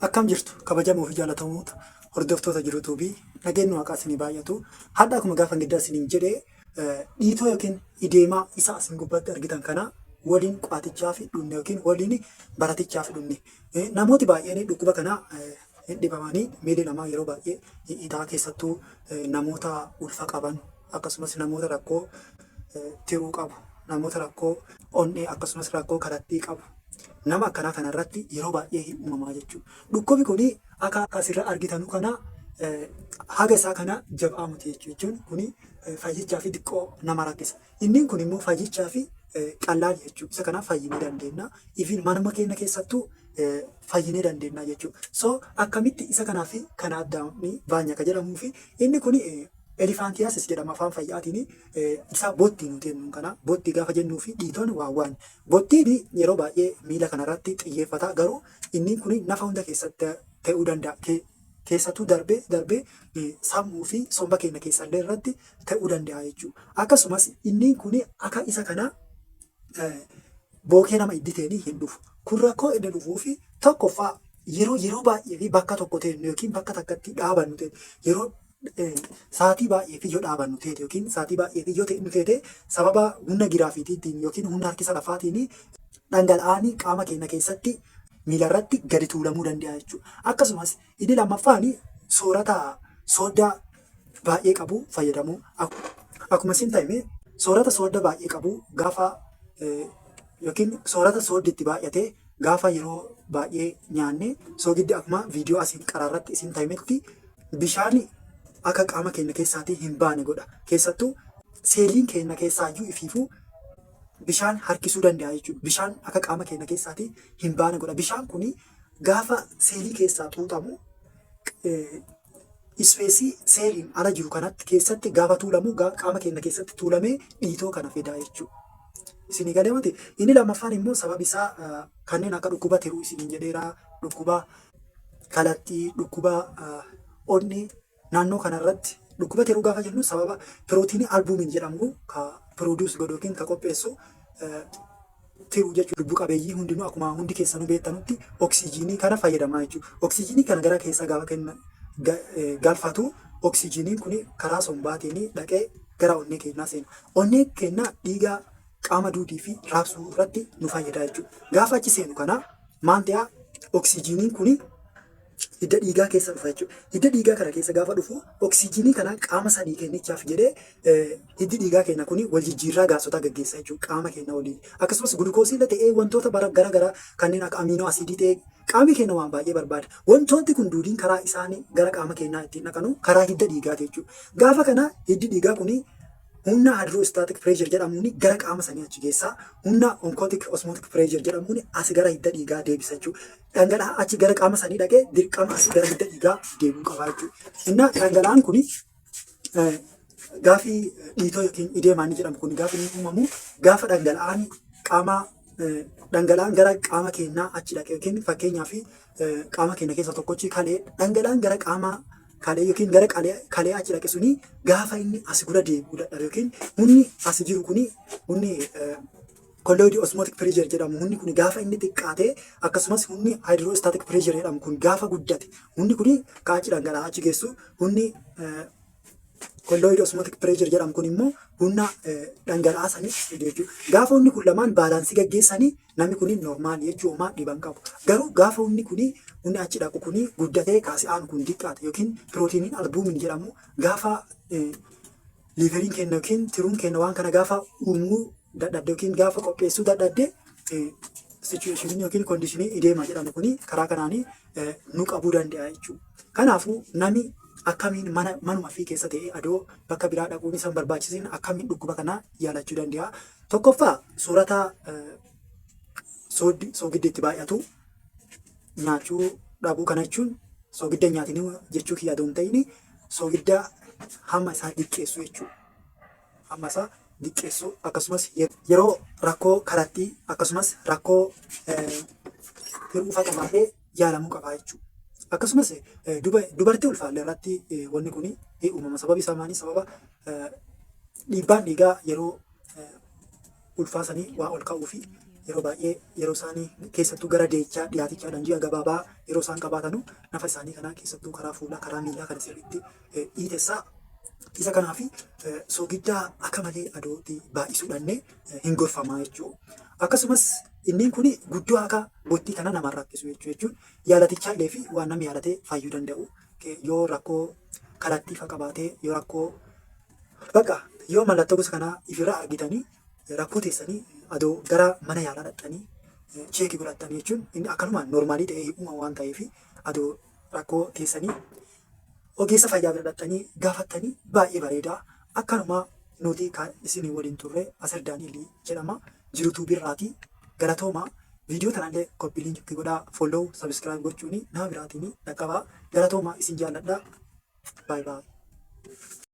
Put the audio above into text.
Akkam jirtu, kabajamoo fi jaallatamoota hordoftoota Jiruu Tube, nageenyi Waaqaa isinii baay'atu. Hadha akkuma gaafa giddaa isiniin jedhe, dhiitoo yookiin ideemaa isa asin gubbaatti argitan kana waliin qo'atichaa fi dhunne yookiin waliin baratichaa fi dhunne. Namooti baay'een dhukkuba kana hin dhibamanii, miilli namaa yeroo baay'ee hiitaa, keessattuu namoota ulfa qaban, akkasumas namoota rakkoo tiruu qabu, namoota rakkoo onnee, akkasumas rakkoo karattii qabu. Nama akkanaa kana irratti yeroo baay'ee hin uumamaa jechuudha. Dhukkubni kun akka asirra argitanu kana haga isaa kana jabaa miti jechuudha. Jechuun kuni fayyichaa fi xiqqoo nama rakkisa. Inni kun immoo fayyichaa fi qallaali jechuudha. Isa kanaaf fayyinee dandeenya. Even manuma keenya keessattuu fayyinee dandeenya jechuudha. So akkamitti isa kanaa fi kana addaan baanya ka jedhamuu fi inni kun elephantiasis jedhama afaan fayyaatiin. Isa bottii nuti jennuun kana, bottii gaafa jennuu fi dhiitoon waan waan. Bottiin yeroo baay'ee miila kanarratti xiyyeeffata, garuu inni kun nafa hunda keessatti ta'uu danda'a. Keessattuu darbee darbee sammuu fi somba keenya keessallee irratti ta'uu danda'a jechuudha. Akkasumas inni kun akka isa kana bookee nama idditeeni hin dhufu. Kun rakkoo inni dhufuu fi tokkoffaa yeroo baay'ee fi bakka tokko teenyu yookiin bakka takkatti dhaabannu ta'e, yeroo sa'aatii baay'ee fi yoo dhaabannu teete yookiin sa'aatii baay'ee fi yoo ta'e teete, sababa humna giraafiitiitiin yookiin humna harkisa lafaatiin dhangala'aan qaama keenya keessatti miilarratti gadi tuulamuu danda'a jechuudha. Akkasumas inni lammaffaan soorata sooddaa baay'ee qabu fayyadamuu. Akkuma isin ta'ime, soorata soodda baay'ee qabu gaafa yookiin soorata sooddi itti baay'ate gaafa yeroo baay'ee nyaanne, soogiddi akkuma viidiyoo asiin qaraarratti isin ta'imetti bishaan akka qaama keenya keessaatii hin baane godha. Keessattuu seeliin keenya keessaayyuu ifiifuu bishaan harkisuu danda'a jechuudha. Bishaan akka qaama keenya keessaatii hin baane godha. Bishaan kuni gaafa seelii keessaa xuuxamu, ispeesii seeliin ala jiru kanatti keessatti gaafa tuulamu, qaama keenya keessatti tuulamee dhiitoo kana fidaa jechuudha. Isinii galee wanti inni lammaffaan immoo sababi isaa kanneen akka dhukkuba tiruu isiniin jedheera, dhukkuba kallattii, dhukkuba onnee naannoo kanarratti. Dhukkuba tiruu gaafa jennu sababa pirootiinii albumin jedhamu ka produce godhu yookiin ka qopheessu tiruu jechuudha. Lubbu qabeeyyii hundinuu akkuma hundi keessanuu beektanutti oksijiinii kana fayyadamaa jechuudha. Oksijiinii kana gara keessaa gaafa kenna galfatu, oksijiiniin kun karaa sombaatiin dhaqee gara onnee keenyaa seena. Onnee keenyaa dhiiga qaama duudii fi raabsuu irratti nu fayyada jechuudha. Gaafa achi seenu kana maal ta'a? Oksijiiniin kun hidda dhiigaa keessa dhufa jechuudha. Hidda dhiigaa kana keessa gaafa dhufu, oksijiinii kana qaama sanii kennichaaf jedhee hiddi dhiigaa keenya kun wal jijjiirraa gaasotaa gaggeessa jechuudha qaama keenya waliin. Akkasumas gulukoosii illee ta'ee, wantoota bara gara garaa kanneen akka amiinoo asiidii ta'ee, qaamni keenya waan baay'ee barbaada. Wantoonni kun duudiin karaa isaanii gara qaama keenyaa ittiin dhaqanu karaa hidda dhiigaati jechuudha. Gaafa kana hiddi dhiigaa kun humna hydrostatic pressure jedhamuun gara qaama sanii achi geessaa, humna oncotic osmotic pressure jedhamuun as gara hidda dhiigaa deebisa jechuudha. Dhangala'aa achi gara qaama sanii dhaqee dirqama as gara hidda dhiigaa deebi'uu qaba jechuudha. Innaa dhangala'aan kun gaafii dhiitoo yookiin ideemaa inni jedhamu kun gaafa inni uumamu, gaafa dhangala'aan qaama dhangala'aan gara qaama keenyaa achi dhaqe, yookiin fakkeenyaaf qaama keenya keessa tokkochi kalee, dhangala'aan gara qaama kalee yookiin gara kalee achi dhaqe suni gaafa inni as gura deebi'uu dadhabe, yookiin humni as jiru kuni, humni colloid osmotic pressure jedhamu, humni kun gaafa inni xiqqaate, akkasumas humni hydrostatic pressure jedhamu kun gaafa guddate, humni kuni kaachi dhangala'aa achi geessu, humni colloid osmotic pressure jedhamu kun immoo humna dhangala'aa sanii fidu jechuudha. Gaafa humni kun lamaan baalaansii gaggeessanii, namni kun normal jechuu, homaa dhiban qabu. Garuu gaafa humni kuni, humni achi dhaqu kuni guddatee kaasee aanu kun xiqqaate, yookiin pirootiiniin albumin jedhamu gaafa liiveriin keenya yookiin tiruun keenya waan kana gaafa uumuu dadhabde yookiin gaafa qopheessuu dadhabde, situationiin yookiin conditionii edema jedhamu kuni karaa kanaanii nu qabuu danda'a jechuudha. Kanaafuu nami akkamiin mana manuma fi keessa ta'ee, adoo bakka biraa dhaquun isa hin barbaachisiin, akkamiin dhukkuba kana yaalachuu danda'a? Tokkoffaa, soorata soogiddi itti baay'atu nyaachuu dhabuu. Kana jechuun soogidda hin nyaatin jechuu kiyya adoo hin ta'in, soogidda hamma isaa xiqqeessuu jechuudha. Hamma isaa xiqqeessuu, akkasumas yeroo rakkoo karattii akkasumas rakkoo tiruu qabaatee yaalamuu qaba jechuudha. Akkasumas dubartii ulfaalle irratti wanni kun uumama. Sababi isaa maali? Sababa dhiibbaan dhiigaa yeroo ulfaasanii waa ol ka'uu fi Yeroo baay'ee yeroo isaanii keessattuu gara deechaa dhiyaatichaadhaan ji'a gabaabaa yeroo isaan qabaatanu nafa isaanii kana keessattuu karaa fuulaa karaa miilaa kana sirriitti dhiitessaa. Isa kanaaf soogiddaa akka malee adootti baay'isuudhaan hin gorfamaa jechuudha. Akkasumas inni kun guddoo akka bottii kana nama rakkisu jechuun yaalatichallee fi waan namni yaalatee fayyuu danda'u yoo rakkoo kalattii fa qabaatee yoo rakkoo bakka yoo mallattoo gosa kanaa ifirraa argitanii rakkoo teessanii adoo gara mana yaalaa dhaqxanii check godhattanii jechuun inni akkanumaan normal ta'ee uumama waan ta'eef adoo rakkoo teessanii ogeessa fayyaa bira dhaqxanii gaafattanii baay'ee bareeda. Akkanuma nuti kan isin waliin turre Asir Daani'el jedhama. Jirutuu birraati. Galatooma. Viidiyoo tanallee copy link godhaa, follow, subscribe gochuun nama biraatiin dhaqqabaa. Galatooma, isin jaalladha. Bye bye.